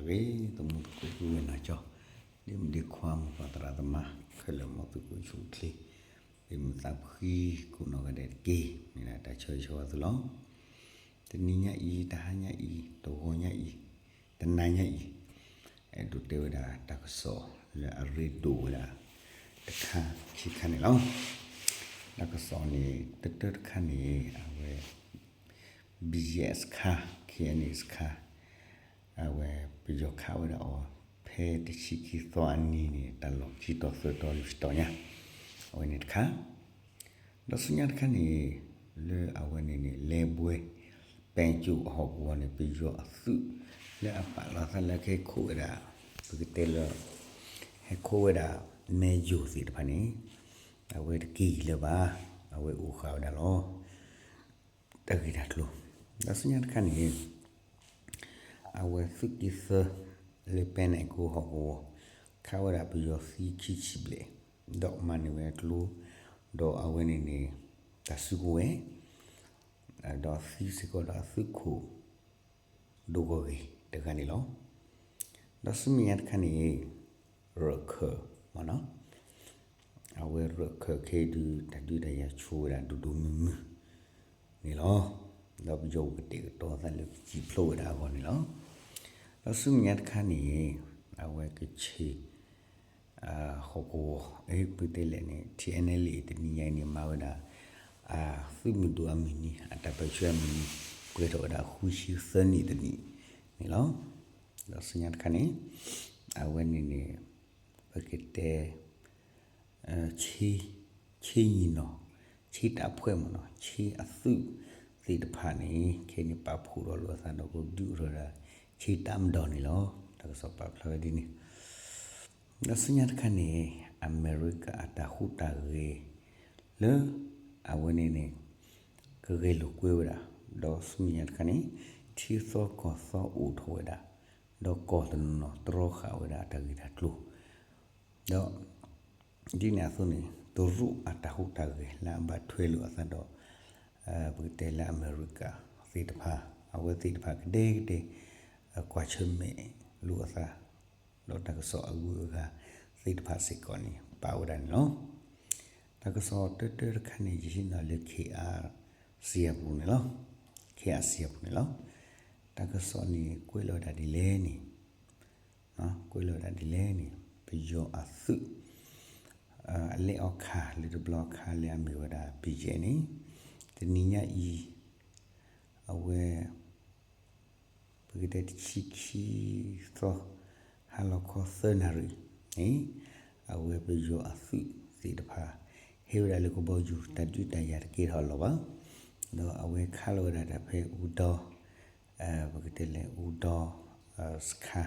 ဂ့ၤ သမူသကိးပုၢ်ဝဲၢ်နီၢ်ကၠီ, ဒ့မုၣ်ဒ့ခွါ မိၢ်ပၢ်သရၣ်သမါ ခဲလၢာ် မ်သုကအိၣ်ဆူၣ်အိၣ်ချ့ ပမုာ်သးဖှံကိးနီၢ်ဂၤဒဲးတက့ၢ်. မ့ၢ်ဒၣ်တၢ်ဆၢဂ့ၤဆၢဝါသုလီၤ. တနံၤညါအံၤ တဟါညါအံၤ တဂီၤညါအံၤ တနၤညါအံၤ အဲၣ်ဒိးတဲဝဲဒၣ်တၢ်ကစီၣ်လၢအရ့ဒိၣ်ဝဲဒၣ် တခါခံခါန့ၣ်လီၤ. တၢ်ကစီၣ်န့ၣ် တၢတၢတခါန့ၣ် အဝဲ ဘံယဲၣ်စခါ ခ့ၣ်အဲၣ်အ့ၣ်စခါ အဝဲ ပယီၤခးဝဲဒၣ်အီၤ ဖဲတဆံခံသီအနံၤန့ၣ် တၢ်လီၢ်ခံတီၤသၢတီၤလွံၢ်တီၤညါ အဝဲန့ၣ်တခါ ဒီးဆူညါတခါန့ၣ် လၢအဝဲန့ၣ်န့ၣ် လဲၤဘှဲ ပဲၤကၠိအဟီၣ်ကဝီၤန့ၣ် ပယီၤအသုး လၢအပာ်လီၤသးလၢကဟဲခိးဝဲဒၣ် ပကတဲလၢ ဟဲခိးဝဲဒၣ် မဲယိၤသ့ၣ်တဖၣ်န့ၣ် အဝဲတက့ၤလၢၤဘၣ် အဝဲအိၣ်ဃာ်ဝဲဒၣ်လီၤ. တၢ်ဂ့ၢ်တၢ်ကျိၤ ဒီးဆူညါတခါန့ၣ် အဝဲသုးက့သၢ လၢပဲနဲၣ်ကိဟီၣ်ကဝီၤ ခးဝဲဒၣ်ပယီၤသံခံဆံဘျဲၣ် ဒီးမၤန့ၢ်ဝဲအကျိ ဒီးအဝဲန့ၣ်န့ၣ် တၢ်စုကဝဲၤ ဒီးသံစ့ၢ်ကီးဒီးအသုးခိၣ် ဒိၣ်ဂီၢ်ဂ့ၤတဂၤန့ၣ်လီၤ. ဒီးဆူမဲာ်ညါတခါန့ၣ် ရၢၣ်ခၢၣ်မ့ၢ်နီၤ အဝဲရၢၣ်ခၢၣ်ခဲအံၤဒုး တၢ်ဒုးတၢ်ယၤဆိဝဲဒၣ်ဒိၣ်ဒိၣ်မုၢ်မုၢ်န့ၣ်လီၤ. ဒီးပယီၤကတဲာ်ကတီၤသးလၢကစံၣ်ဖျိးဝဲဒၣ်အဂီၢ်န့ၣ်လီၤ. ဒီးဆူမဲာ်ညါတခါန့ၣ် အဝဲကဆ့ၣ် ဟီၣ်ကဝီၤ ပတဲလဲၣ်န့ၣ် ထံၣ်အဲၣ်နဲလ့ၣ် တနံၤညါအံၤန့ၣ် မၤဝဲဒၣ် အသုးမုၢ်ဒိၣ်အမုၢ်နံၤ အတၢ်ပၢၢ်ဆၢအမုၢ်နံၤ ပှဲၤထီၣ်ဝဲဒၣ်ဃုဆံသၢနံၣ်တနံၣ်န့ၣ်လီၤ. ဒီးဆူညါတခါန့ၣ် အဝဲန့ၣ်န့ၣ် ပကတဲ ဆ့ ဆ့ညံၣ်နီၣ် ဆ့တၢ်ဖှဲးမ့ၢ်နီၤ ဆ့အသုးသ့ၣ်တဖၣ်န့ၣ် ခဲအံၤန့ၣ် ပာ်ဖှိၣ်ထီၣ်လိာ်အသးဒီးကဒုးအိၣ်ထီၣ်ဝဲဒၣ် ဆ့တၢ်မဒီၣ်န့ၣ်လီၤ. တၢ်ကစီၣ်ပာ်ဖျါဝဲဒ်န့ၣ် ဒီးဆူညါတခါန့ၣ် အမဲရကၤအတၢ်ဟူးတၢ်ဂဲၤ လၢ အဝဲန့ၣ်န့ၣ် ကဂဲၤလိာ်ကွဲဝဲဒၣ် ဒီးဆူမဲာ်ညါတခါန့ၣ် ထံသီကီၢ်သီအိၣ်ထီၣ်ဝဲဒၣ် ဒီးကီၢ်တနီၤနီၤတြီဃာ်ဝဲဒၣ်အတၢ်ဂ့ၢ်တၢ်ကျိၤ ဒီး ဒ်န့ၣ်အသိးန့ၣ် တရူးအတၢ်ဟူးတၢ်ဂဲၤလၢအဘၣ်ထွဲလိာ်အသးဒီး ပကတဲလၢအမဲရကၤသ့ၣ်တဖၣ် အဝဲသ့ၣ်တဖၣ်ကဒဲကဒဲ ကွၢ်ဆၢၣ်မဲာ်လိာ်အသး ဒီးတၢ်ကစီၣ်အဂုၤအဂၤသ့ၣ်တဖၣ်စ့ၢ်ကီးန့ၣ် ပာ်ဝဲဒၣ်န့ၣ်လီၤ. တၢ်ကစီၣ်တၢတၢတခါန့ၣ် ယဟံးန့ၢ်လၢ ခ့ၣ်အါစံး အပူၤန့ၣ်လီၤ. ခ့ၣ်အါစံး အပူၤန့ၣ်လီၤ. တၢ်ကစီၣ်န့ၣ် ကွဲးလီၤဝဲဒၣ်ဒ်လဲၣ်န့ၣ် ကွဲးလီၤဝဲဒၣ်ဒ်လဲၣ်န့ၣ် ပယီၤအသုး အလဲၤအီၣ်ခးလၢတဘျီခါလၢအမ့ၢ်ဝဲဒၣ် ဘံယဲၣ်န့ၣ် တနံၤညါအံၤ အဝဲ ပကတဲတဆံခံသီ ဟါလီၤခီသၢနၣ်ရံၣ်န့ၣ် အဝဲပယီၤအသုးသ့ၣ်တဖၣ် ဟဲဝဲဒၣ်လၢကဘီယူၤ တၢ်ဒုးတၢ်ယၤတကဲထီၣ်အလီၢ်ဘၣ်. ဒီးအဝဲခးလီၤဝဲဒၣ်တၢ်ဖဲအူဒီ ပကတဲလဲၣ် အူဒီ စခါ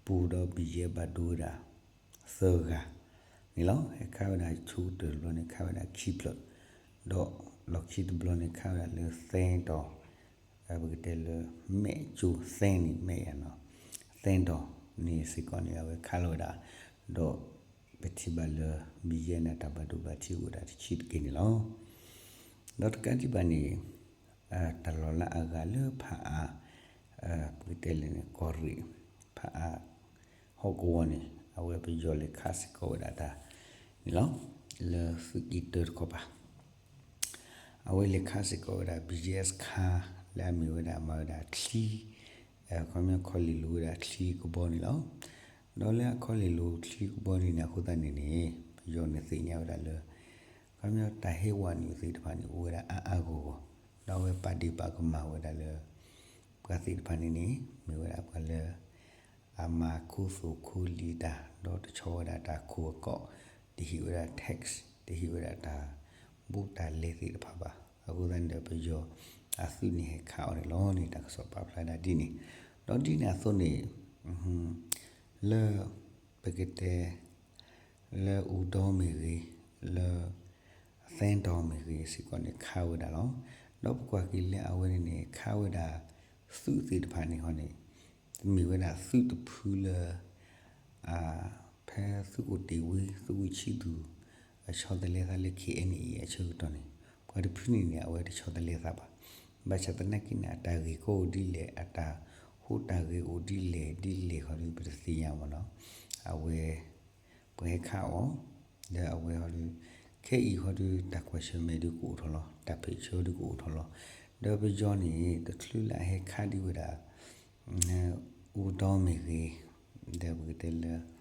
ပူၤဒီး ဘံယဲၣ်ဘၣ်ဒိဝဲဒၣ် သၢဂၤန့ၣ်လီၤ. ဟဲခးဝဲဒၣ်ဆိကတၢၢ်တဘျီန့ၣ် ခးဝဲဒၣ်ခံဖျၢၣ်, ဒီးလီၢ်ခံတဘျီန့ၣ် ခးဝဲဒၣ်လၢသဲတီၤ, ပကတဲလၢမဲာ်ကၠိသဲန့ၣ် မဲာ်ယၤနီၤ, သဲတီၤန့ၣ်စ့ၢ်ကီးန့ၣ် အဝဲခးလီၤဝဲဒၣ်, ဒီးပထံၣ်ဘၣ်လၢ ဘံယဲၣ်န့ၣ် တၢ်ဘၣ်ဒိဘၣ်ထံးအိၣ်ဝဲဒၣ်တဆံးတက့ၢ်န့ၣ်လီၤ. ဒီးတကးဒံးဘၣ်န့ၣ် တၢ်လီၢ်လၢအဂၤလၢဖးအါ ပကတဲလဲၣ်န့ၣ် ကီၢ်ရ့ၣ် ဖးအါ ဟီၣ်ကဝီၤန့ၣ် အဝဲပယီၤလဲၤခးစ့ၢ်ကီးဝဲဒၣ်တၢ်န့ၣ်လီၤ. လၢသုးက့တၢတခီပၤ အဝဲလဲၤခးစ့ၢ်ကီးဝဲဒၣ် ဘံယဲၣ်စခါ လၢအမ့ၢ်ဝဲဒၣ်မၤဝဲဒၣ်ချံ, ခီပညီခီလ့ၣ်လိၤဝဲဒၣ်ချံကဘီန့ၣ်လီၤ. ဒီးလၢအခီလ့ၣ်လိၤချံကဘီန့ၣ်န့ၣ် အဃိသတးန့ၣ်န့ၣ် ပယီၤန့ၣ်သ့ၣ်ညါဝဲဒၣ်လၢ ခီပညီတၢ်ဟဲဝဲနုာ်သ့ၣ်တဖၣ်န့ၣ် အိၣ်ဝဲဒၣ်အါအါဂီၢ်ဂီၢ်, ဒီးအဝဲပာ်ဒ့ၣ်ပာ်ကမၣ်ဝဲဒၣ်လၢ ပှၤသ့ၣ်တဖၣ်န့ၣ်န့ၣ် မ့ၢ်ဝဲဒၣ်ပှၤလၢ အမၤခိၣ်သူၣ်ခိၣ်လံာ်တၢ် ဒီးတဆီဝဲဒၣ်တၢ်ခိၣ်အကီၢ်, တဟ့ၣ်ဝဲဒၣ် tax, တဟ့ၣ်ဝဲဒၣ်တၢ်ဘူးတၢ်လဲသ့ၣ်တဖၣ်ဘၣ်. အဃိသတးန့ၣ်ဒီး ပယီၤအသုးန့ၣ်ဟဲခးအီၤန့ၣ်လီၤန့ၣ် တၢ်ကစီၣ်ပာ်ဖျါဒၣ်ဒ်န့ၣ်, ဒီးဒ်န့ၣ်အသိးန့ၣ် လၢ ပကတဲ လၢအူဒီမ့ၢ်ဂ့ၤ, လၢ သဲတီၤမ့ၢ်ဂ့ၤစ့ၢ်ကီးန့ၣ် ခးဝဲဒၣ်လီၤ. ဒီးပကွၢ်က့ၤလၢအဝဲန့ၣ်န့ၣ် ခးဝဲဒၣ် သုးသ့ၣ်တဖၣ်န့ၣ်ဟီန့ၣ် တမ့ၢ်ဝဲဒၣ်သုးတဖုလၢ ဖဲသုးခိၣ်တ့ၢ်ဝံ သုးဝံၢ်ဆံသူၣ် အဆီတလဲသးလၢ ခ့ၣ်အဲၣ်အံၣ် အဆၢကတီၢ်န့ၣ် ပှၤတဖုန့ၣ်န့ၣ် အဝဲတဆီတလဲသးဘၣ်. ဘၣ်ဆၣ်သနာ်က့န့ၣ် အတၢ်ဂ့ၢ်ကီအိၣ်ဒ်လဲၣ် အတၢ်ဟူး အိၣ်တၢ်ဂ့ၢ်အိၣ်ဒ်လဲၣ်ဒ်လဲၣ်ဃီဒီး ပတသ့ၣ်ညါမ့ၢ်နီၤ. အဝဲ ပှၤဟဲခးအီၤ, ဒီးအဝဲဃီဒီး ခဲအံၤဃီဒီး တၢ်ကွၢ်ဆၢၣ်မဲာ်ဒုးကအိၣ်ထီၣ်လီၤ, တၢ်ဖံးဆၢဒုးကအိၣ်ထီၣ်လီၤ. ဒီးပယီၤန့ၣ် တချုးလၢအဟဲခးဒံးဝဲဒၣ် အိၣ်ဒီမ့ၢ်ဂ့ၤ, ဒီးပကတဲလၢ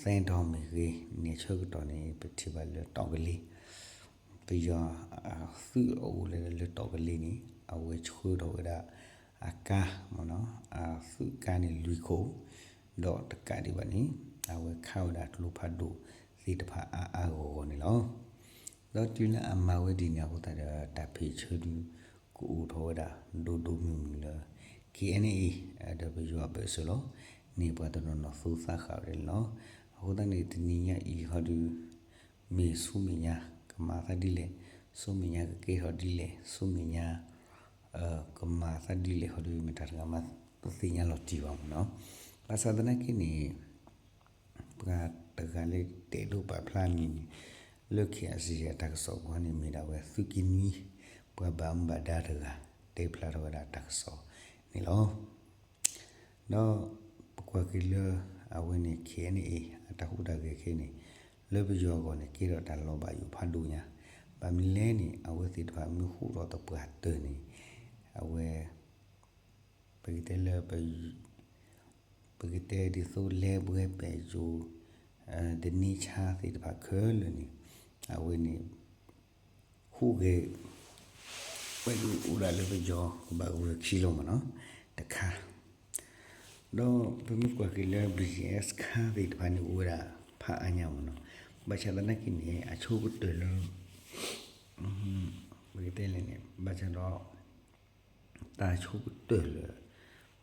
သဲဒီမ့ၢ်ဂ့ၤန့ၣ် အဆၢကတီၢ်န့ၣ် ပထံၣ်ဘၣ်လၢတီၣ်ကလ့ၤ, ပယီၤအသုးအအိၣ်လၢ လၢတီၣ်ကလ့ၤန့ၣ် အဝဲဆှၢထီၣ်ဝဲဒၣ် အကါမ့ၢ်နီၤ, အသုးကါန့ၣ်လွံၢ်ခိၣ်, ဒီးတကးဒံးဘၣ်န့ၣ် အဝဲခးဝဲဒၣ်ကျိဖးဒိၣ်သ့ၣ်တဖၣ်အါအါဂီၢ်ဂီၢ်န့ၣ်လီၤ. ဒီးတုၤလၢအမၤဝဲဒ်န့ၣ်အဃိသတးဒီး တၢ်ဖံးဆၢဒုး ကအိၣ်ထီၣ်ဝဲဒၣ် ဒိၣ်ဒိၣ်မုၢ်မုၢ်လၢ KNA ဒီးပယီၤအဘၢၣ်စၢၤလီၤ. န့ၣ်ပှၤတနီၤနီၤသူသးဃာ်ဝဲဒၣ်န့ၣ်လီၤ. အဃိသတးန့ၣ် တနံၤညါအံၤဃီဒီး မ့ၢ်ဆူမဲာ်ညါ ကမၤသးဒ်လဲၣ်, ဆူမဲာ်ညါကကဲထီၣ်ဒ်လဲၣ်, ဆူမဲာ်ညါ ကမၤသးဒ်လဲၣ်ဃီဒီး မ့ၢ်တၢ်တဂၤမးသ့ၣ်ညါလီၤတံၢ်ဘၣ်မ့ၢ်နီၤ. ဘၣ်ဆၣ်သနာ်က့န့ၣ် ပှၤတဂၤလၢတဲဒိးပာ်ဖျါမံၤန့ၣ် လၢ KIC အတၢ်ကစီၣ်ပူၤန့ၣ် မ့ၢ်ဒၣ်ဝဲသုးက့နွံ ပှၤဘၣ်မူဘၣ်ဒါတဂၤ တဲဖျါထီၣ်ဝဲဒၣ်တၢ်ကစီၣ်န့ၣ်လီၤ. ဒီးပကွၢ်က့ၤလၢ အဝဲန့ၣ် KNA အတၢ်ဟူးတၢ်ဂဲၤခဲအံၤန့ၣ် လၢပယီၤအဂီၢ်န့ၣ် ကဲထီၣ်တၢ်လီၤဘၣ်ယိၣ်ဖးဒိၣ်ညါ, ဘၣ်မနုၤလဲၣ်န့ၣ် အဝဲသ့ၣ်တဖၣ်မ့ၢ်ဟူးထီၣ်သပှၢ်တၢၢ်န့ၣ် အဝဲ ပကတဲလၢ ပကတဲဒ်သိး လဲဘွဲပဲၣ်ယိၤ ဒန့ဆါသ့ၣ်တဖၣ်ခဲလၢာ်န့ၣ် အဝဲန့ၣ် ဟူးဂဲၤဝဲဒၣ်အိၣ်ဒၣ်လၢပယီၤကဘၣ်ဂုၤခံလီၤမ့ၢ်နီၤ တခါ, ဒီးပမ့ၢ်ကွၢ်က့ၤလၢ BGF စခန်း သ့ၣ်တဖၣ်န့ၣ် အိၣ်ဝဲဒၣ်ဖးအါညါမ့ၢ်နီၤ, ဘၣ်ဆၣ်သနာ်က့န့ၣ် အဆိကတၢၢ်လၢ ပကတဲလဲၣ်န့ၣ် ဘၣ်ဆၣ်ဒီး တၢ်ဆိကတၢၢ်လၢ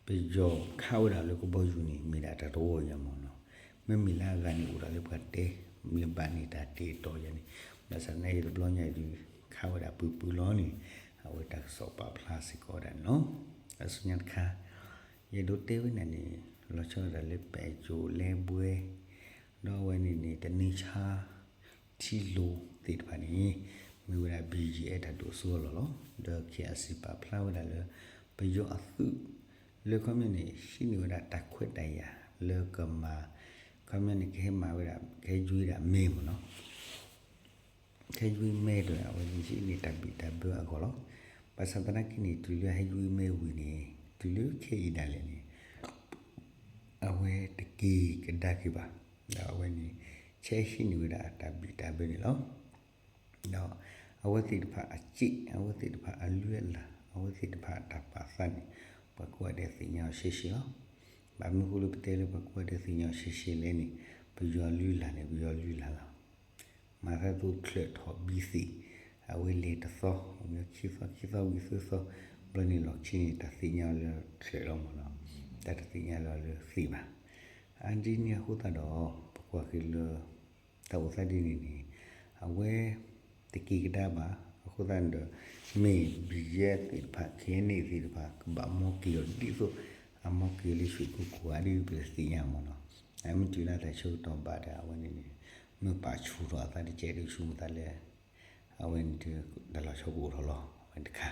ပယီၤခးဝဲဒၣ်လၢကဘီယူၤန့ၣ် မ့ၢ်ဒၣ်တၢ်တဝီညါမ့ၢ်နီၤ, မ့မ့ၢ်လၢအဂၤန့ၣ်အိၣ်ဒၣ်လၢပှၤတဲ လၢဘၣ်န့ၣ်တၢ်တ့တီယါန့ၣ်, ဘၣ်ဆၣ်သနာ်က့တဘျီညါအံၤဒုး ခးဝဲဒၣ်ပူၤပူၤလီၤန့ၣ် အဝဲတၢ်ကစီၣ်ပာ်ဖျါစ့ၢ်ကီးဝဲဒၣ်န့ၣ်လီၤ. အဆူညါတခါ ယအဲၣ်ဒိးတဲဝဲဒၣ်န့ၣ် လီၤဆီဒၣ်တၢ်လၢပဲၣ်ယိၤလဲဘွဲ ဒီးအဝဲန့ၣ်န့ၣ် တန့ဆါ ထံလိၤသ့ၣ်တဖၣ်န့ၣ် မ့ၢ်ဝဲဒၣ် BGF တၢ်ဒိၣ်စိအလီၢ်လီၤ. ဒီး KIC ပာ်ဖျါဝဲဒၣ်လၢ ပယီၤအသုး လၢခီပညီန့ၣ် ဟံးန့ၢ်ဝဲဒၣ်တၢ်ခွဲးတၢ်ယာ်လၢကမၤ ခီပညီန့ၣ် ကဟဲမၤဝဲဒၣ် ကဟဲယွံဒၣ်မဲမ့ၢ်နီၤ ကဟဲယွံမဲဒီး အဝဲန့ၣ်ဟံးန့ၢ်တၢ်ဘံၣ်တၢ်ဘၢအဂီၢ်လီၤ. ဘၣ်ဆၣ်သနာ်က့န့ၣ် တုၤလၢဟဲယွံမဲဝံၤန့ၣ် တုၤလၢခဲအံၤဒၣ်လဲာ်န့ၣ် အဝဲတက့ၤကဒါက့ၤဘၣ်, ဒီးအဝဲန့ၣ် ဆဲးဟံးန့ၢ်ဝဲဒၣ်အတၢ်ဘံၣ်တၢ်ဘၢန့ၣ်လီၤ. ဒီးအဝဲသ့ၣ်တဖၣ်အစ့ၣ်, အဝဲသ့ၣ်တဖၣ်အလုၢ်အလၢ်, အဝဲသ့ၣ်တဖၣ်အတၢ်ပာ်သးန့ၣ် ပှၤကိးဂၤဒဲးသ့ၣ်ညါအီၤရှဲရှဲလီၤ. ဘၣ်မနုၤအဃိလၢပတဲလၢပှၤကိးဂၤဒဲးသ့ၣ်ညါအီၤရှဲရှဲလဲၣ်န့ၣ် ပယီၤလုၢ်လၢ်န့ၣ် ပယီၤလုၢ်လၢ်လီၤ. မၤသးဒ်သိးချၢၣ်ထီၣ်ဘံသ့ၣ်, အဝဲလဲၤတသီ, ခံသီ, ခံသီဝံၤသၢသီ, ဘျီန့ၣ်လီၢ်ခံန့ၣ် တၢ်သ့ၣ်ညါအီၤလၢချၢၣ်လီၤမ့ၢ်နီၤ, တၢ်တသ့ၣ်ညါလီၤလၢသ့ၣ်ဘၣ်. အါဒ်န့ၣ်အဃိသတးဒီး ပကွၢ်က့ၤလၢ တၢ်အိၣ်သးဒ်န့ၣ်န့ၣ် အဝဲတက့ၤကဒါဘၣ်. အဃိသတးန့ၣ်ဒီး မ့ၢ် BGF သ့ၣ်တဖၣ် KNA သ့ၣ်တဖၣ် ကဘၣ်မီက့ၤအီၤဒ်သိး အမီက့ၤလၢ ရွှေကုက္ကို ဧါ ဒ်ပသ့ၣ်ညါမ့ၢ်နီၤ. အမ့ၢ်တုၤလၢတၢ်ဆၢကတီၢ်ဘၣ်ဒီး အဝဲန့ၣ်န့ၣ် မ့ၢ်ပာ်ဆူၣ်ထီၣ်အသးတကဲးဒ်ဆူမသးလၢ အဝဲန့ၣ်ဒီး တၢ်လီၤဆီကအိၣ်ထီၣ်လီၤ အဝဲတခါ.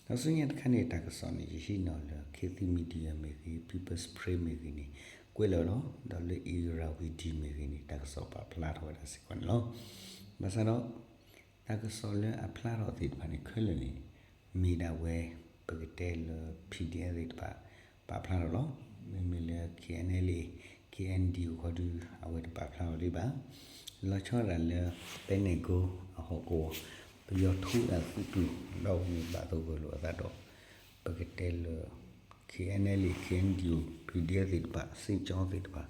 ဒီးဆူညါတခါန့ၣ် တၢ်ကစီၣ်န့ၣ် ယဟံးန့ၢ်လၢ ခေတ်သစ် Media မ့ၢ်ဂ့ၤ, People's Press မ့ၢ်ဂ့ၤန့ၣ် ကွဲးလီၤလီၤ. ဒီးလၢ Irrawaddy မ့ၢ်ဂ့ၤန့ၣ် တၢ်ကစီၣ်ပာ်ဖျါထီၣ်ဝဲဒၣ်စ့ၢ်ကီးန့ၣ်လီၤ. ဘၣ်ဆၣ်ဒီး တၢ်ကစီၣ်လၢအဖျါထီၣ်သ့ၣ်တဖၣ်န့ၣ် ခဲလၢာ်န့ၣ် မ့ၢ်ဒၣ်ဝဲ ပကတဲလၢ PDF သ့ၣ်တဖၣ် ပာ်ဖျါထီၣ်လီၤ. မ့မ့ၢ်လၢ KNLA KNDO ဃီဒုး အဝဲတပာ်ဖျါထီၣ်လံဘၣ်. လီၤဆီဒၣ်တၢ်လၢ ပဲနဲၣ်ကိအဟီၣ်ကဝီၤ ပယီၤထူဝဲဒၣ်သုးကျိၤ ဒီးအဝဲန့ၣ်ဘၣ်သဂၢၢ်လိာ်အသးဒီး ပကတဲလၢ KNLA KNDO PDF သ့ၣ်တဖၣ် စစ်ကြောင်း သ့ၣ်တဖၣ်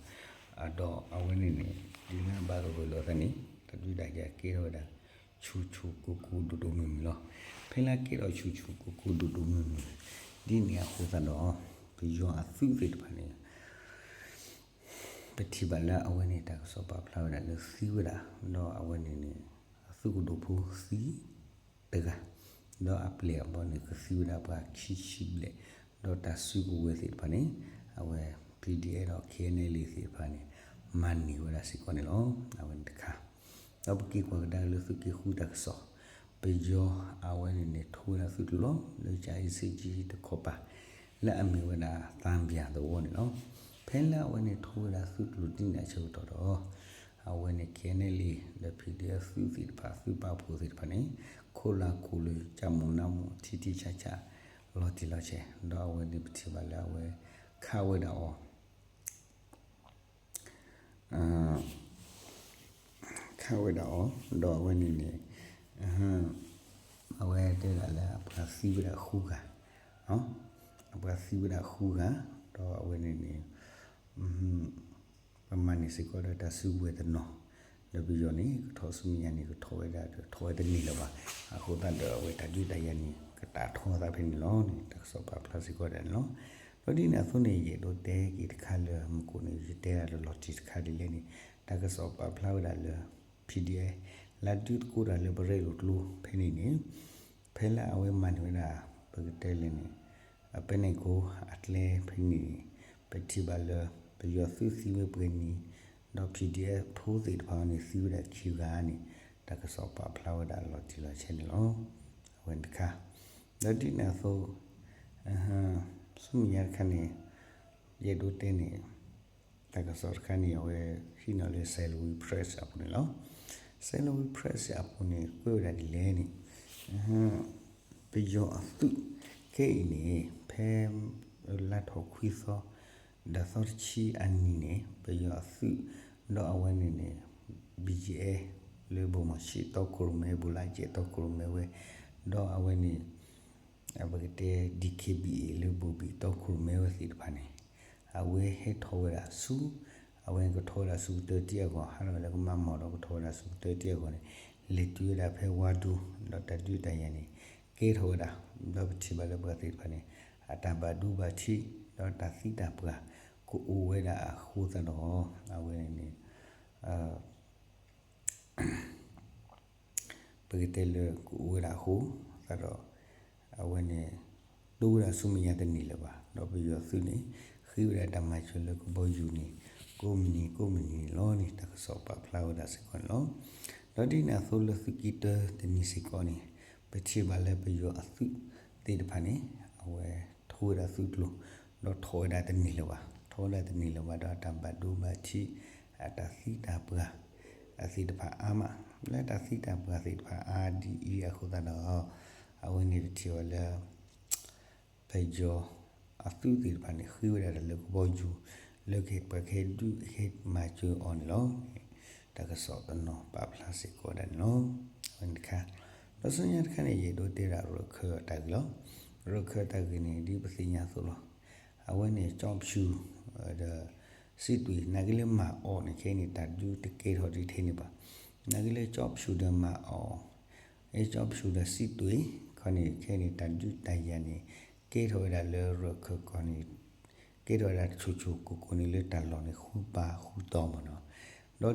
ဒီးအဝဲန့ၣ်န့ၣ် ဒ်လၢအဘၣ်သဂၢၢ်လိာ်အသးန့ၣ် တၢ်ဒုးတၢ်ယၤကဲထီၣ်ဝဲဒၣ် ဆူၣ်ဆူၣ်ကိၢ်ကိၢ်ဒိၣ်ဒိၣ်မုၢ်မုၢ်လီၤ. ဖဲလၢကဲထီၣ်ဆူၣ်ဆူၣ်ကိၢ်ကိၢ်ဒိၣ်ဒိၣ်မုၢ်မုၢ် ဒ်န့ၣ်အဃိသတးဒီး ပယီၤအသုးသ့ၣ်တဖၣ်န့ၣ် ပထံၣ်ဘၣ်လၢအဝဲန့ၣ် တၢ်ကစီၣ်ပာ်ဖျါဝဲဒၣ်လၢသံဝဲဒၣ် ဒီးအဝဲန့ၣ်န့ၣ် အသုးကဒိၣ်ဖိသံတဂၤ ဒီးအပျဲၢ်အဘီန့ၣ် ကသံဝဲဒၣ်ပှၤခံဆံဘျဲၣ်, ဒီးတၢ်စုကဝဲၤသ့ၣ်တဖၣ်န့ၣ် အဝဲ PDF ဒီး KNLA သ့ၣ်တဖၣ်န့ၣ် မၤန့ၢ်ဝဲဒၣ်စ့ၢ်ကီးန့ၣ်လီၤ. အဝဲန့ၣ်တခါ, ဒီးပက့ၤကွၢ်ကဒါက့ၤလၢသုးက့ဃုတၢ်ကစီၣ်, ပယီၤအဝဲန့ၣ်န့ၣ် ထူဝဲဒၣ်သုးကျိၤလီၤ လၢကၠၤအ့စ့ကၠံတခီပၤ လၢအမ့ၢ်ဝဲဒၣ် သံပြာ်သဝီန့ၣ်လီၤ. ဖဲလၢအဝဲန့ၣ်ထိဝဲဒၣ်သုးကျိၤဒ်န့ၣ်အဆၢကတီၢ်ဒီး အဝဲန့ၣ် KNLA ဒီး PDF သုးသ့ၣ်တဖၣ် သုးပာ်ဖှိၣ်သ့ၣ်တဖၣ်န့ၣ် ခိးလၢခိးလၢ ကၠၢ်မူၤနၢ်မူၤ ထံထံဆးဆး လီၤတံၢ်လီၤဆဲး ဒီးအဝဲန့ၣ်ပထံၣ်ဘၣ်လၢအဝဲ ခးဝဲဒၣ်အီၤ ခးဝဲဒၣ်အီၤ ဒီးအဝဲန့ၣ်န့ၣ် အဝဲတဲဒၣ်လၢအပှၤသံဝဲဒၣ်ဃုဂၤ, အပှၤသံဝဲဒၣ်ဃုဂၤ, ဒီးအဝဲန့ၣ်န့ၣ် ပမၤန့ၢ်စ့ၢ်ကီးဒီးတၢ်စုကဝဲၤတနီၤ, ဒီးပယီၤန့ၣ် ကထီၣ်ဆူမဲာ်ညါန့ၣ် ကထီၣ်ဝဲဒၣ်ဒီး ထီၣ်ဝဲတန့ၢ်လၢၤဘၣ်. အဃိသတးဒီးအဝဲတၢ်ဒုးတၢ်ယၤန့ၣ် ကတၢ်ထီသးဖဲန့ၣ်လီၤန့ၣ် တၢ်ကစီၣ်ပာ်ဖျါစ့ၢ်ကီးဒၣ်န့ၣ်လီၤ. ဒီးဒ်န့ၣ်အသိးန့ၣ် ယအဲၣ်ဒိးတဲက့ၤတခါလၢမူခိၣ်န့ၣ် ယတဲဒၣ်လၢလီၤတံၢ်တခါဒ်လဲၣ်န့ၣ် တၢ်ကစီၣ်ပာ်ဖျါဝဲဒၣ်လၢ PDF လၢဒုးသကိးတၢ်လၢပရ့လိာ်ကျိဖဲန့ၣ်န့ၣ် ဖဲလၢအဝဲမၤန့ၢ်ဝဲဒၣ် ပကတဲလဲၣ်န့ၣ် အပဲန့ၣ်ကိအကျဲဖဲန့ၣ်န့ၣ် ပထံၣ်ဘၣ်လၢ ပယီၤသုးသံဝဲပှဲၤနံၤ, ဒီး PDF ဖိသ့ၣ်တဖၣ်န့ၣ် သံဝဲဒၣ်ခံဂၤန့ၣ် တၢ်ကစီၣ်ပာ်ဖျါဝဲဒၣ်လီၤတံၢ်လီၤဆဲးန့ၣ်လီၤ. အဝဲန့ၣ်တခါ, ဒီးဒ်န့ၣ်အသိး ဆူမဲာ်ညါတခါန့ၣ် ယအဲၣ်ဒိးတဲန့ၣ် တၢ်ကစီၣ်တခါန့ၣ် အဝဲဟံးန့ၢ်လၢ Salween Press အပူၤန့ၣ်လီၤ. Salween Press အပူၤန့ၣ် ကွဲးဝဲဒၣ်ဒ်လဲၣ်န့ၣ် ပယီၤအသုးခဲအံၤန့ၣ် ဖဲ လါထီၣ်ခွံသီ ဒီးသီတဆံအနံၤန့ၣ် ပယီၤအသုး ဒီးအဝဲန့ၣ်န့ၣ် BGF လၢဘိၣ်မီၢ်ဆံးတီခိၣ်ရိၣ်မဲ ဘိၣ်လါကဲးတီခိၣ်ရိၣ်မဲဝဲ ဒီးအဝဲန့ၣ် ပကတဲ DKBA လၢဘိၣ်ဘံၣ်တီခိၣ်ရိၣ်မဲဝဲသ့ၣ်တဖၣ်န့ၣ် အဝဲဟဲထီၣ်ဝဲဒၣ်ဆူ အဝဲန့ၣ်ကထီၣ်ဝဲဒၣ်ဆူကတၢၢ်တံၢ်အဂီၢ် ဟးထီၣ်ဝဲလၢကမၤမီၢ်ဒီးကထီၣ်ဝဲဒၣ်ဆူကတၢၢ်တံၢ်အဂီၢ်န့ၣ် လဲၤတုၤဝဲဒၣ်ဖဲဝါဒူ ဒီးတၢ်ဒုးတၢ်ယၤန့ၣ် ကဲထီၣ်ဝဲဒၣ် ဒီးပထံၣ်ဘၣ်လၢပှၤသ့ၣ်တဖၣ်န့ၣ် အတၢ်ဘၣ်ဒိဘၣ်ထံး ဒီးတၢ်သံတၢ်ပှၢ် ကအိၣ်ဝဲဒၣ်အဃိသတးဒီး အဝဲန့ၣ် ပကတဲလၢကအိၣ်ဝဲဒၣ်အဃိသတးဒီး အဝဲန့ၣ် တိၢ်ဝဲဒၣ်ဆူမဲာ်ညါတန့ၢ်လၢၤဘၣ် ဒီးပယီၤသုးန့ၣ် ဃ့ဝဲဒၣ်တၢ်မၤစၢၤလၢကဘီယူၤန့ၣ် ကိးမုၢ်နံၤကိးမုၢ်နံၤန့ၣ်လီၤန့ၣ် တၢ်ကစီၣ်ပာ်ဖျါဝဲဒၣ်စ့ၢ်ကီးန့ၣ်လီၤ. ဒီးဒ်န့ၣ်အသိးလၢသုးက့တၢတနံၤစ့ၢ်ကီးန့ၣ် ပထံၣ်ဘၣ်လၢပယီၤအသုးသ့ၣ်တဖၣ်န့ၣ် အဝဲထိဝဲဒၣ်သုးကျိၤ ဒီးထီၣ်ဝဲဒၣ်တန့ၢ်လၢၤဘၣ် ထီၣ်ဝဲဒၣ်တန့ၢ်လၢၤဘၣ်ဒီးအတၢ်ဘၣ်ဒိဘၣ်ထံး အတၢ်သံတၢ်ပှၢ် အသ့ၣ်တဖၣ်အါမး လၢတၢ်သံတၢ်ပှၢ်သ့ၣ်တဖၣ်အါဒ်အံၤအဃိသတးဒီး အဝဲန့ၣ်ပထံၣ်ဝဲလၢ ပယီၤအသုးသ့ၣ်တဖၣ်န့ၣ် ဃ့ဝဲဒၣ်တၢ်လၢကဘီယူၤ လၢကပှၤကဟဲဒုးကဟဲမၤစၢၤအီၤန့ၣ်လီၤ. တၢ်ကစီၣ်တနီၤပာ်ဖျါစ့ၢ်ကီးဒၣ်န့ၣ်လီၤ. အဝဲန့ၣ်တခါ, ဒီးဆူညါတခါန့ၣ် ယအဲၣ်ဒိးတဲဒၣ်ရၢၢ်ခၢၣ်အတၢ်ဂ့ၢ်လီၤ. ရၢၢ်ခၢၣ်အတၢ်ဂ့ၢ်န့ၣ် ဒ်ပသ့ၣ်ညါအသိးလီၤ. အဝဲန့ၣ် ကၠီဖၠူၣ် ဒီး စံးတွ့ နာ်က့လၢမၤအီၤန့ၣ် ခဲအံၤန့ၣ် တၢ်ဒုးတကဲထီၣ်ဒ်ထဲန့ၣ်ဘၣ်. နာ်က့လၢကၠီဖၠူၣ်ဒီးမၤအီၤ အဲ ကၠီဖၠူၣ်ဒီးစံးတွ့ ခီန့ၣ် ခဲအံၤန့ၣ် တၢ်ဒုးတၢ်ယၤန့ၣ် ကဲထီၣ်ဝဲဒၣ်လၢရၢၢ်ခၢၣ်ကီၢ်န့ၣ် ကဲထီၣ်ဝဲဒၣ်တဆိၣ်ဆိၣ်ကိၢ်ကိၢ်န့ၣ်လၢတၢ်လီၢ်န့ၣ် ဃုပၤဃုတီမ့ၢ်နီၤ.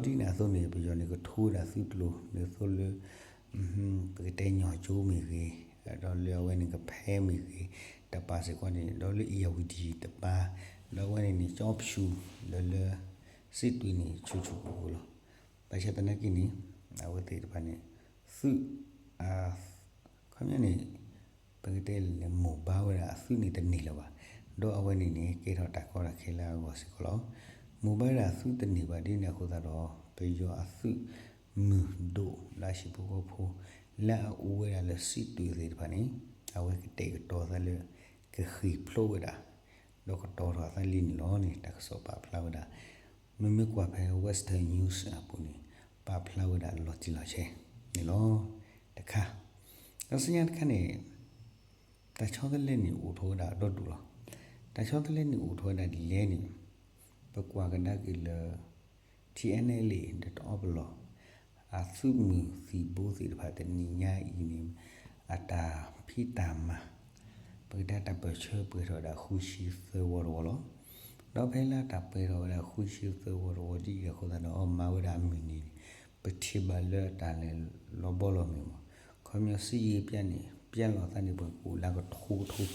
ဒီးဒ်န့ၣ်အသိးန့ၣ် ပယီၤန့ၣ်ကထိဝဲဒၣ်သုးကျိၤ ဒ်သိးလၢ ပကတဲညီကၠိမ့ၢ်ဂ့ၤ, ဒီးလၢအဝဲန့ၣ်ကဖဲမ့ၢ်ဂ့ၤ, တပၤစ့ၢ်ကီးန့ၣ် ဒီးလၢအ့ၣ်ယၣ်ဝတံၣ်တပၤ, ဒီးအဝဲန့ၣ်န့ၣ် ကၠီဖၠူၣ် ဒီးလၢ စံးတွ့န့ၣ် ဆိၣ်ဆိၣ်ကိၢ်ကိၢ်လီၤ. ဘၣ်ဆၣ်သနာ်က့န့ၣ် အဝဲသ့ၣ်တဖၣ်န့ၣ် သုး ခီပညီန့ၣ် ပကတဲလဲၣ် မိၢ်ဘါဝဲဒၣ်အသုးန့ၣ်တန့ၢ်လၢၤဘၣ်. ဒီးအဝဲန့ၣ်န့ၣ် ကဲထီၣ်တၢ်ကီတၢ်ခဲလၢအဂီၢ်စ့ၢ်ကီးလီၤ. မိၢ်ဘါဝဲဒၣ်အသုးတန့ၢ်ဘၣ်ဒ်န့ၣ်အဃိသတးဒီး ပယီၤအသုးမုၢ်ဒိၣ်လၢအဟံၣ်ဖိဃီဖိ လၢအအိၣ်ဝဲဒၣ်လၢစံးတွ့သ့ၣ်တဖၣ်န့ၣ် အဝဲကတဲာ်ကတီၤသးလၢ ကဃ့ၢ်ဖျိးဝဲဒၣ် ဒီးကတီၤထီၣ်အသးလံန့ၣ်လီၤန့ၣ် တၢ်ကစီၣ်ပာ်ဖျါဝဲဒၣ် မ့မ့ၢ်ကွၢ်ဖဲ Western News အပူၤန့ၣ် ပာ်ဖျါဝဲဒၣ်လီၤတံၢ်လီၤဆဲးန့ၣ်လီၤ. တခါ, ဒီးဆူညါတခါန့ၣ် တၢ်ဆီတလဲန့ၣ်အိၣ်ထီၣ်ဝဲဒၣ်ဒီဒူၣ်လီၤ. တၢ်ဆီတလဲန့ၣ်အိၣ်ထီၣ်ဝဲဒၣ်ဒ်လဲၣ်န့ၣ် ပကွၢ်ကဒါက့ၤလၢ TNLA ဒီးတအီပလီၢ် အသုးမုၢ်သံၣ်ဘိသ့ၣ်တဖၣ်တနံၤညါအံၤန့ၣ် အတၢ်ဖံးတၢ်မၤ ပကတဲတၢ်ပၢၢ်ဆၢပှဲၤထီၣ်ဝဲဒၣ်ဃုဆံသၢဝီတဝီလီၤ. ဒီးဖဲလၢတၢ်ပှဲၤထီၣ်ဝဲဒၣ်ဃုဆံသၢဝီတဝီဒ်အံၤအဃိသတးဒီး မၤဝဲဒၣ်အမုၢ်နံၤန့ၣ် ပထံၣ်ဘၣ်လၢတၢ်လဲၤလီၤဘီလီၤမ့ၢ်မး ခီပညီစံယ့ပျၢ်န့ၣ် ပျၢ်လီၤသးန့ၣ် ပှၤကအိၣ်လၢကထိကထိ ဒီး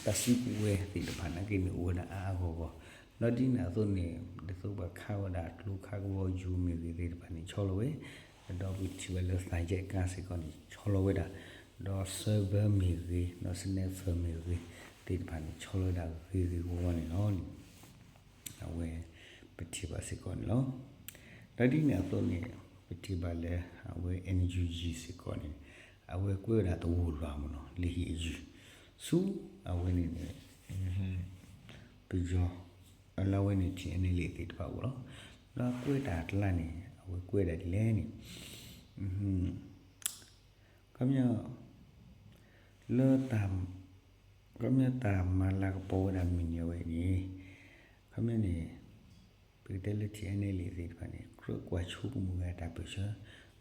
တၢ်စုကဝဲၤသ့ၣ်တဖၣ်နာ်က့န့ၣ် အိၣ်ဝဲဒၣ်အါအါဂီၢ်ဂီၢ်, ဒီးဒ်န့ၣ်အသိးန့ၣ် ဒ်သိးပှၤခးဝဲဒၣ်ကျိခးကဝီၤယူၤမ့ၢ်ဂ့ၤသ့ၣ်တဖၣ်န့ၣ် ဆီလီၤဝဲ, ဒီးပထံၣ်ဝဲလၢသးယဲၢ်ကါစ့ၢ်ကီးန့ၣ် ဆီလီၤဝဲဒၣ်, ဒီး server မ့ၢ်ဂ့ၤ, ဒီး sniper မ့ၢ်ဂ့ၤ, သ့ၣ်တဖၣ်န့ၣ် ဆီလီၤဝဲဒၣ်ဂ့ၤဂ့ၤဝါဝါန့ၣ်လီၤန့ၣ် အဝဲ ပထံၣ်ဘၣ်စ့ၢ်ကီးန့ၣ်လီၤ. ဒီးဒ်န့ၣ်အသိးန့ၣ် ပထံၣ်ဘၣ်လၢ အဝဲ NUG စ့ၢ်ကီးန့ၣ် အဝဲကွဲးဝဲဒၣ်သဝီလွၤမ့ၢ်နီၤ လံာ်ဟ့ၣ်ယုၢ် ဆူ အဝဲန့ၣ်န့ၣ် ပယီၤ လၢအဝဲန့ၣ် TNLA သ့ၣ်တဖၣ်အအိၣ်လီၤ. ဒီးကွဲးတၢ်အကျါန့ၣ် အဝဲကွဲးဒၣ်ဒ်လဲၣ်န့ၣ် ခီပညီ လၢတၢ် ခီပညီတၢ်မၤလၤကပီၤဝဲဒၣ်မုၢ်နံၤအဝဲန့ၣ် ခီပညီန့ၣ် ပကတဲလၢ TNLA သ့ၣ်တဖၣ်န့ၣ် ကြၢးကွၢ်ဆိကမိၣ်ဝဲဒၣ်တၢ်ပၢၢ်ဆၢ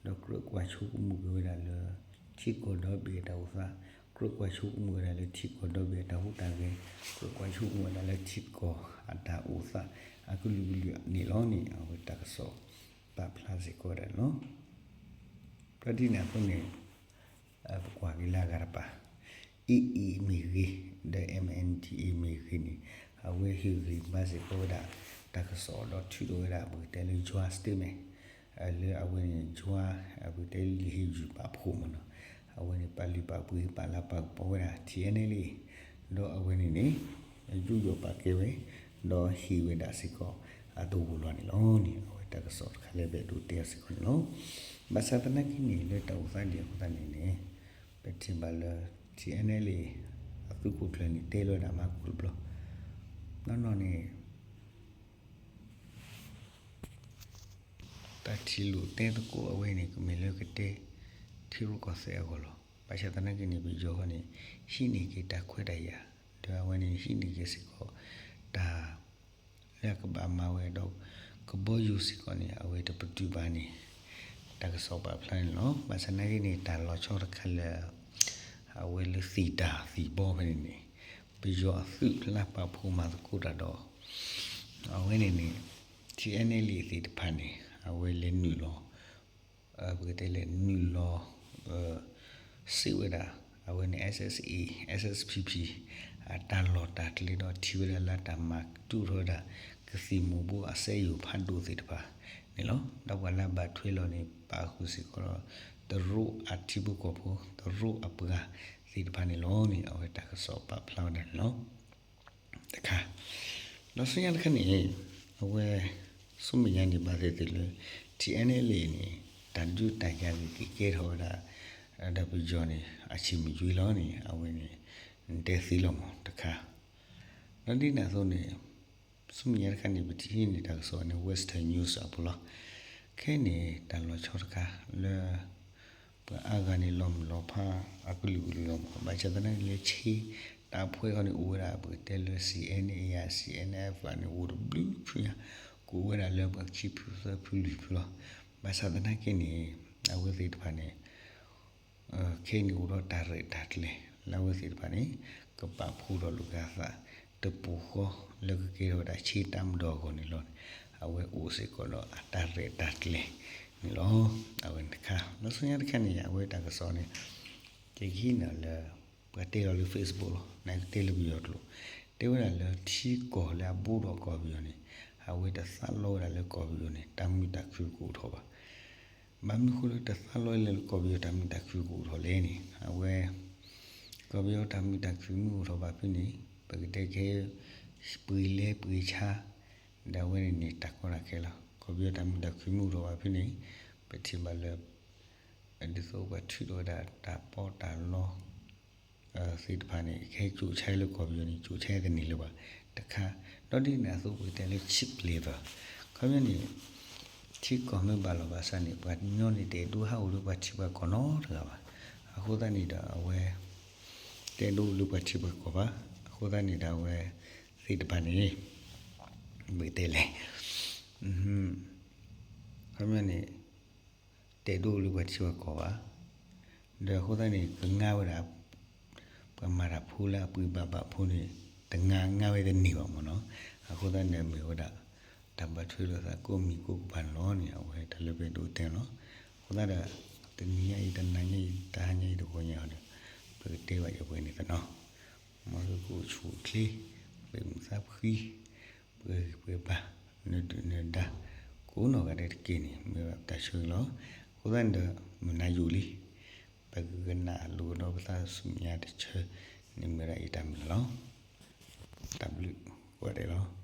ဒီးကြၢးကွၢ်ဆိကမိၣ်က့ၤဝဲဒၣ်လၢ ထံကီၢ်ဒီဘ့ၣ်အတၢ်အိၣ်သး, ကြၢးကွၢ်ဆိကမိၣ်ဝဲဒၣ်လၢထံကီၢ်ဒီဘ့ၣ်အတၢ်ဟူးတၢ်ဂဲၤ, ကြၢးကွၢ်ဆိကမိၣ်ဝဲဒၣ်လၢထံကီၢ်အတၢ်အိၣ်သး အကလုာ်ကလုာ်န့ၣ်လီၤန့ၣ် အဝဲတၢ်ကစီၣ်ပာ်ဖျါစ့ၢ်ကီးဝဲဒၣ်န့ၣ်လီၤ. ဒီးဒ်န့ၣ်အသိးန့ၣ် ပကွၢ်က့ၤလၢအဂၤတပၤ AA မ့ၢ်ဂ့ၤ ဒီး MNDAA မ့ၢ်ဂ့ၤန့ၣ် အဝဲဟ့ၣ်ဂံၢ်ဘါစ့ၢ်ကီးဝဲဒၣ် တၢ်ကစီၣ်ဒီးထုးထီၣ်ဝဲဒၣ် ပကတဲလၢ joint statement လၢအဝဲန့ၣ် joint ပကတဲလၢလံာ်ဟ့ၣ်ယုၢ်ပာ်ဖှိၣ်မ့ၢ်နီၤ အဝဲန့ၣ် ပာ်လုၢ်ပာ်ပှ့ၤ ပာ်လၤပာ်ကပီၤဝဲဒၣ် TNLA ဒီးအဝဲန့ၣ်န့ၣ် ယူးယီၣ်ပာ်ကဲဝဲ ဒီးဟ့ၣ်ဝဲဒၣ်စ့ၢ်ကီး အသဝီလွၤန့ၣ်လီၤန့ၣ် အဝဲတၢ်ကစီၣ်တခါလၢပအဲၣ်ဒိးတဲအီၤစ့ၢ်ကီးန့ၣ်လီၤ. ဘၣ်ဆၣ်သနာ်က့န့ၣ် လၢတၢ်အိၣ်သးဒ်အဃိသတးန့ၣ်န့ၣ် ပထံၣ်ဘၣ်လၢ TNLA အသုးခိၣ်ကျၢၢ်န့ၣ် တဲလီၤဝဲဒၣ်မၤကိၣ်တဘျီ နီၢ်နီၢ်န့ၣ် တၢ်ထံၣ်လိာ်တဲသကိးအဝဲန့ၣ် ကမ့ၢ်လၢကတဲ ထံရူၢ်ကီၢ်သဲးအဂီၢ်လီၤ. ဘၣ်ဆၣ်သနာ်က့န့ၣ် ပယီၤဃီန့ၣ် ဟံးန့ၢ်က့ၤတၢ်ခွဲးတၢ်ယာ် ဒီးအဝဲန့ၣ် ဟံးန့ၢ်က့ၤစ့ၢ်ကီး တၢ် လၢအကဘၣ်မၤဝဲဒီး ကဘီယူၤစ့ၢ်ကီးန့ၣ် အဝဲတပတုာ်ဘၣ်န့ၣ် တၢ်ကစီၣ်ပာ်ဖျါန့ၣ်လီၤ. ဘၣ်ဆၣ်သနာ်က့န့ၣ် တၢ်လီၤဆီတခါလၢ အဝဲလၢသံၣ်တၢ်သံၣ်ဘီဖဲန့ၣ်န့ၣ် ပယီၤအသုးလၢပာ်ဖှိၣ်မၤသကိးတၢ်ဒီး အဝဲန့ၣ်န့ၣ် TNLA သ့ၣ်တဖၣ်န့ၣ် အဝဲလဲၤနုာ်လီၤ ပကတဲလဲၣ်နုာ်လီၤ စံးဝဲဒၣ် အဝဲန့ၣ် SSA SSPP အတၢ်လီၢ်တၢ်ကျဲဒီးထံၣ်ဝဲဒၣ်လၢတၢ်မၤဒုးထီၣ်ဝဲဒၣ် ကသံၣ်မူၤဘှီးအစဲယိၤဖးဒိၣ်သ့ၣ်တဖၣ်န့ၣ်လီၤ. ဒီးပှၤလၢအဘၣ်ထွဲလီၤန့ၣ် ပာ်ဃုာ်စ့ၢ်ကီးဒီး တရူးအထံဖိကီၢ်ဖိ တရူးအပှၤသ့ၣ်တဖၣ်န့ၣ်လီၤန့ၣ် အဝဲတၢ်ကစီၣ်ပာ်ဖျါဝဲဒၣ်န့ၣ်လီၤ. တခါ ဒီးဆူညါတခါန့ၣ် အဝဲ ဆူမဲာ်ညါန့ၣ် ဘၣ်သ့ၣ်သ့ၣ်လၢ TNLA န့ၣ် တၢ်ဒုးတၢ်ယၤဂ့ၤက့ၤကဲထီၣ်ဝဲဒၣ် ဒီးပယီၤန့ၣ် အဆံးမုၢ်ကွံာ်လီၤန့ၣ် အဝဲန့ၣ် တဲသ့လီၤမးတခါ ဒီးဒ်န့ၣ်အသိးန့ၣ် ဆူမဲာ်ညါတခါန့ၣ် ပထံၣ်န့ၢ်တၢ်ကစီၣ်န့ၣ် Western News အပူၤလီၤ. ခဲအံၤန့ၣ် တၢ်လီၤဆီတခါလၢ ပှၤအါဂၤန့ၣ် လီၤမုၢ်လီၤဖးအကလုာ်ကလုာ်လီၤမး. ဘၣ်ဆၣ်သနာ်က့လၢ ဆ့တၢ်ဖှဲဃီန့ၣ် အိၣ်ဝဲဒၣ် ပကတဲလၢ CNA ယၤ CNF န့ၣ် အိၣ်တဘျုးဖုညါ ကအိၣ်ဝဲဒၣ်လၢပှၤခံဖုသၢဖုလွံၢ်ဖုလီၤ. ဘၣ်ဆၣ်သနာ်က့န့ၣ် အဝဲသ့ၣ်တဖၣ်န့ၣ် ခဲအံၤန့ၣ်အိၣ်ဒီးတၢ်ရဲၣ်တၢ်ကျဲၤ လၢအဝဲသ့ၣ်တဖၣ်န့ၣ် ကပာ်ဖှိၣ်ထီၣ်လိာ်က့ၤအသး တပူၤဃီလၢကကဲထီၣ်ဝဲဒၣ်ဆ့တၢ်မၤဒီးအဂီၢ်န့ၣ်လီၤ. အဝဲအိၣ်စ့ၢ်ကီးဒီးအတၢ်ရဲၣ်တၢ်ကျဲၤန့ၣ်လီၤ. အဝဲန့ၣ်တခါ လၢဆူညါတခါန့ၣ် အဝဲတၢ်ကစီၣ်န့ၣ် ကဟံးန့ၢ်လၢ ပှၤတဲလီၤလၢ Facebook လီၤ. နကတဲလၢပယီၤကျိာ် တဲဝဲဒၣ်လၢထံကီၢ်လၢအဘူးဒီးကီၢ်ပယီၤန့ၣ် အဝဲတသးလီဝဲဒၣ်လၢကီၢ်ပယီၤန့ၣ် တၢ်မုာ်တၢ်ခုကအိၣ်ထီၣ်ဘၣ်. ဘၣ်မနုၤဃိလၢတသးလီလၢကီၢ်ပယီၤတၢ်မုာ်တၢ်ခုကအိၣ်ထီၣ်လဲၣ်န့ၣ် အဝဲ ကီၢ်ပယီၤတၢ်မုာ်တၢ်ခုမ့ၢ်အိၣ်ထီၣ်ဘၣ်ဖဲန့ၣ် ပကတဲခဲ ပှ့ၤလဲပှ့ၤဆါ ဒီးအဝဲန့ၣ်န့ၣ် တၢ်ကီတၢ်ခဲလီၤ. ကီၢ်ပယီၤတၢ်မုာ်တၢ်ခုမ့ၢ်အိၣ်ထီၣ်ဘၣ်ဖဲန့ၣ် ပထံၣ်ဘၣ်လၢ ဒ်သိးပှၤထုးထီၣ်ဝဲဒၣ်တၢ်ပီးတၢ်လီ သ့ၣ်တဖၣ်န့ၣ် ခဲကၠိၣ်ဆါလၢကီၢ်ပယီၤန့ၣ် ကၠိၣ်ဆါတန့ၢ်လၢၤဘၣ် တခါ, ဒီးဒ်န့ၣ်အသိးပကတဲလၢ cheap labor ခီပညီန့ၣ် ထံကီၢ်မ့ၢ်ဘၣ်လီၤဘၣ်စးန့ၣ် ပှၤကညီန့ၣ်တအဲၣ်ဒိးဟးအိၣ်လၢပှၤထံပှၤကီၢ်နီတဂၤဘၣ်. အဃိသတးန့ၣ်ဒီးအဝဲ တအဲၣ်ဒိးအိၣ်လၢပှၤထံပှၤကီၢ်ဘၣ်. အဃိသတးန့ၣ်ဒီးအဝဲသ့ၣ်တဖၣ်န့ၣ် ပကတဲလဲၣ် ခီပညီန့ၣ် တအဲၣ်ဒိးအိၣ်လၢပှၤထံပှၤကီၢ်ဘၣ်. ဒီးအဃိသတးန့ၣ် ကငါဝဲဒၣ် ပှၤမၤတၢ်ဖိလၢအပှ့ၤဘၣ်ဘၣ်ဖိန့ၣ် တငါငါဝဲတန့ၢ်ဘၣ်မ့ၢ်နီၤ. အဃိသတးန့ၣ်မ့ၢ်ဝဲဒၣ် တၢ်ဘၣ်ထွဲလိာ်သးကိးမံၤကိးကပၤန့ၣ်လီၤန့ၣ် အဝဲတၢ်လၢပအဲၣ်ဒိးတဲလီၤ. အဃိသတးဒီး တနံၤညါအံၤ တနၤညါအံၤ တဟါညါအံၤ တဂီၤညါအံၤဒီး ပကတဲဘၣ်ယပှဲၤန့ၣ်သနီၤ မ်သုကအိၣ်ဆူၣ်အိၣ်ချ့ ပှဲၤမုာ်သးဖှံ ပှဲၤဂံၢ်ပှဲၤဘါ နဒုၣ်နဒါ ကိးနီၢ်ဂၤဒဲးတက့ၢ်န့ၣ် မ့ၢ်ဘၣ်ပတၢ်ဆၢဂ့ၤလီၤ. အဃိသတးန့ၣ်ဒီး မုၢ်နၤယိာ်လံ ပကကနၣ်လိာ်ဒီးပသးဆူမဲာ်ညါတဆၢ န့ၣ်မ့ၢ်ဝဲဒၣ်ယတၢ်မုာ်လီၤ. တၢ်ဘျုးကိးဂၤဒဲးလီၤ.